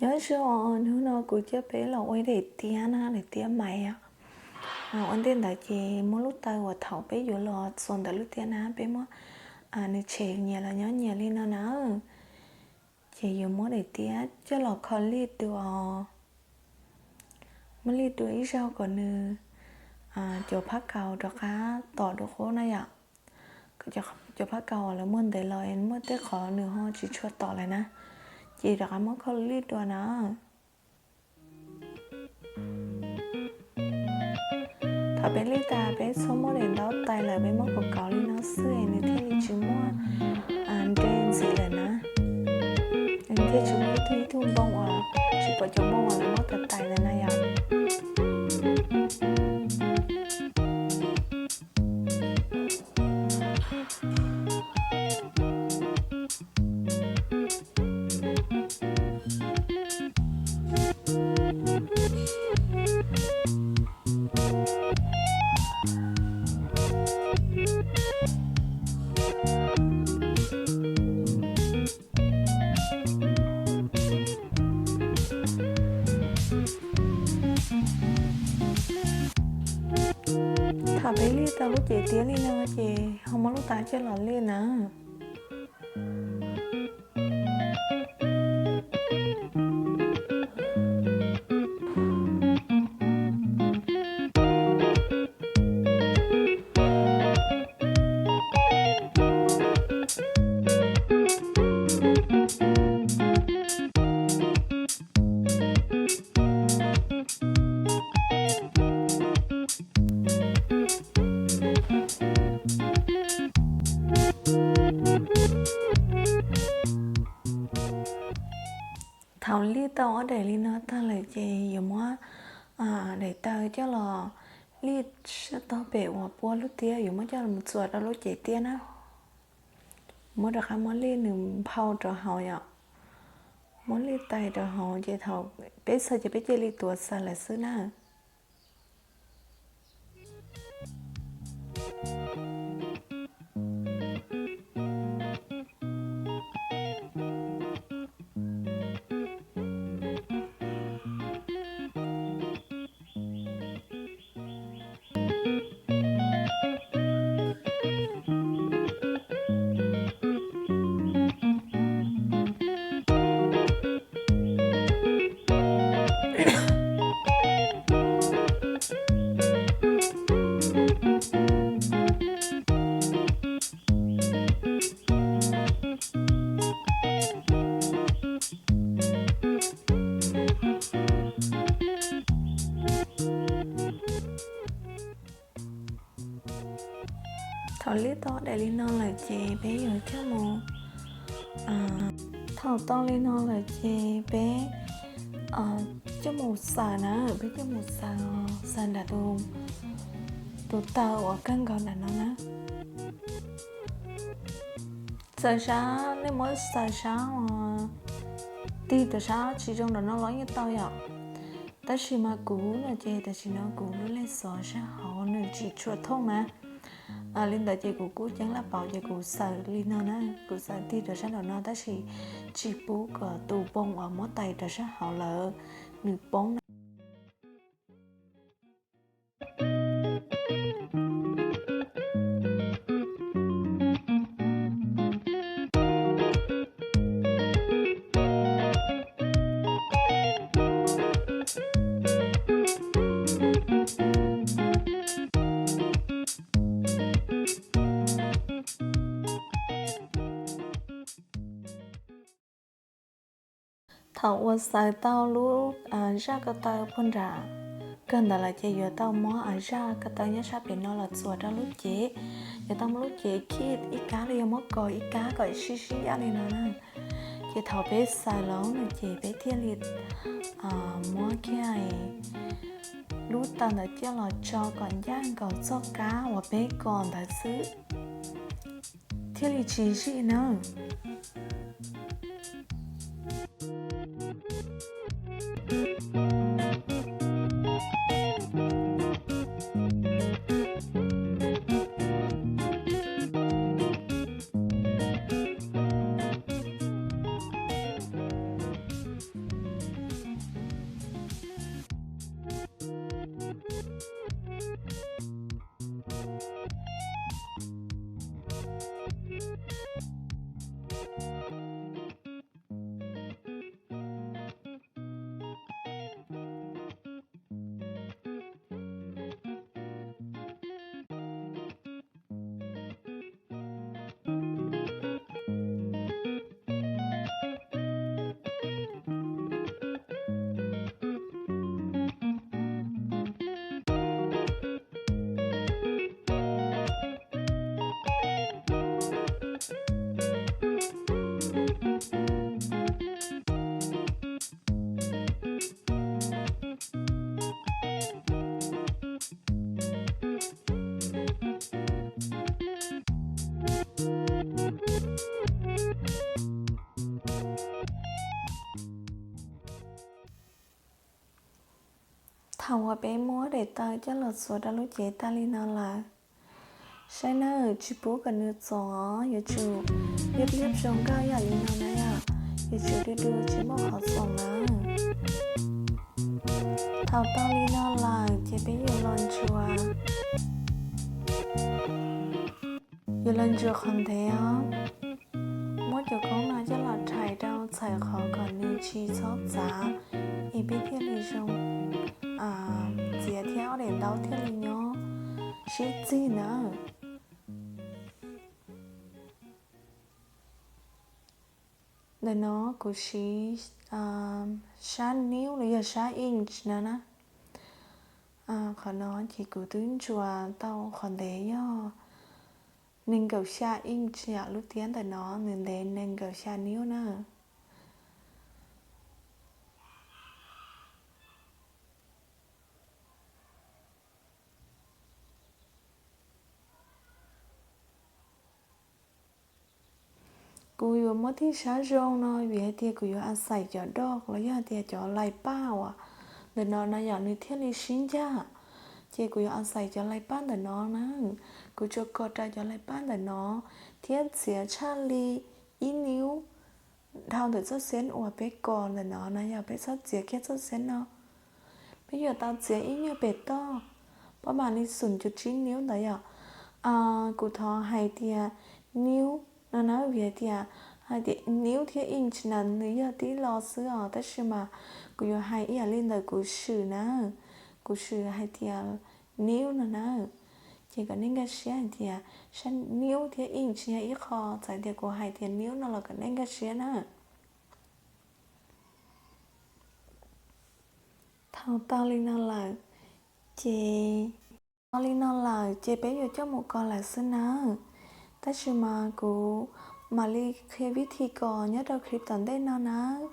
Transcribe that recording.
Nyob zoo, hnub no kuv coj peb los ua daim tiab na, daim tiab mais os. Ua ntej ntawd ces muab lub taw uas thaum peb yuav los txuas ntawm lub tiab na, peb muab nws tshem nyias los nyob nyias li no na. Ces yuav muab daim tiab coj los kho lij dua. Muab lij dua ib zaug kom nws, cov phab kaus rov qab tom dua qub na yom. Cov phab kaus uas lawv muaj ntev los muaj tej qhov nws ho tsis tshua tom lawm na, ces rov qab muab kho lij dua na. Thaum peb lij tas peb txhob muab daim ntaub tais lawm, peb muab kauv kauv li no xwb es nws thiaj li tsis muaj nre ntxiv lawm na. Nws thiaj tsis muaj ib tug ib tug npoo uas tsis pom cov npoo uas lawv muab tais tais ntawd na yom. Thaum peb lij tau lub cev tiab li no ces ho muab lub taw coj los lij na. Thaum lij tau ob daim li no tag lawm ces yuav muab daim taw coj los lij sab tog pem uas pua lub tiab, yuav muab coj los txuas rau lub cev tiab na. Muab rov qab muab lij nws nphau rau hauv yom. Muab lij tais rau hauv ces thaum peb xaws ces peb cia li tuav xaws lawm xwb na. Thaum lij tau daim li no lawm ces peb yuav coj mus, thaum tau li no lawm ces peb coj mus xaws na, peb coj mus xaws, xaws nram tus taw uas kawg nkaus nram no na. Xaws sab, nej muab xaws sab tig rau sab tsis zoo nram no los yeej tau yom. Tab sis mas kuv no ces tam sim no kuv lub lej xov sab hauv nws tsis tshua thooj na. Li ntawd ces kuv kuj ceeb laj pauv ces kuv xaws li no na, kuv xaws tig rau sab nraum no tab sis tsis pub kom tus npoo uas muab tais rau sab hauv lawm nws poob na. Thaum uas xaws tau lub zaj ko taw puag nram kawg ntawd lawm ces yuav tau muab zaj ko taw nyob sab pem no los txuas rau lub cev. Yuav tau muab lub cev khij ib kab los yog muab kos ib kab kom sib sib ncaj li no na. Ces thaum peb xaws los no ces peb thiaj li muab kiag lub taw ntawd coj los tso kom ncaj nkaus txoj kab uas peb kos ntawd xwb, thiaj li tsis zij na. Thaum uas peb muab daim taw coj los txuas rau lub cev tag li no lawm, saib nawb, tsis pub kom nws txoom os, yuav tsum liab liab zoo nkauj yam li no na yom, yuav tsum du du tsis muaj qhov txoom na. Thaum tau li no lawm ces peb yuav los ntsuas, yuav los ntsuas qhov ntev os. Muab cov koob no coj los rhais rau txhais qhov kom nws tsis txhob txav, es peb thiaj li zoo txiav thiab ob daim ntaub thiaj li nyob sib txig na. Ntawm no kuv siv sab niub los yog sab inch no na. Qhov no ces kuv twb ntsuas tau qhov ntev yog nees nkaum xya inch yom, lub tiab ntawm no nws ntev nees nkaum xya niub na. Kuv yuav muab tib sab zoo no vim hais tias kuv yuav a xais cov dog los yog tias cov lais paj uas ntawm no no yom, nws thiaj li sib ncaj. Ces kuv yuav a xais cov lais paj ntawm no na, kuv tsuas kos rau cov lais paj ntawm no thiab txiav tshaj li ib niub dhau ntawm txoj xeeb uas peb kos ntawm no na yom, peb txhob txiav kiag txoj xeeb no. Peb yuav tau txiav ib nyuag pem toj, pab mam li xum cuv tsib niub ntawd yom. Kuv thov hais tias niub no na vim hais tias, hais tias niub thiab inch na nws yog tib lo xwb os, tab sis mas kuv yuav hais ib yam li ntawm kuv swm na, kuv swm hais tias niub no na. Ces kom nej nkag siab hais tias sab niub thiab inch tsis yog ib qho, txawm tias kuv hais tias niub no los kom nej nkag siab na. Thaum tau li no lawm, ces tau li no lawm ces peb yuav coj mus kos lawm xwb nawb. Tab sis mas kuv mam li qhia vib thi kos nyob rau clip tom ntej no nawb.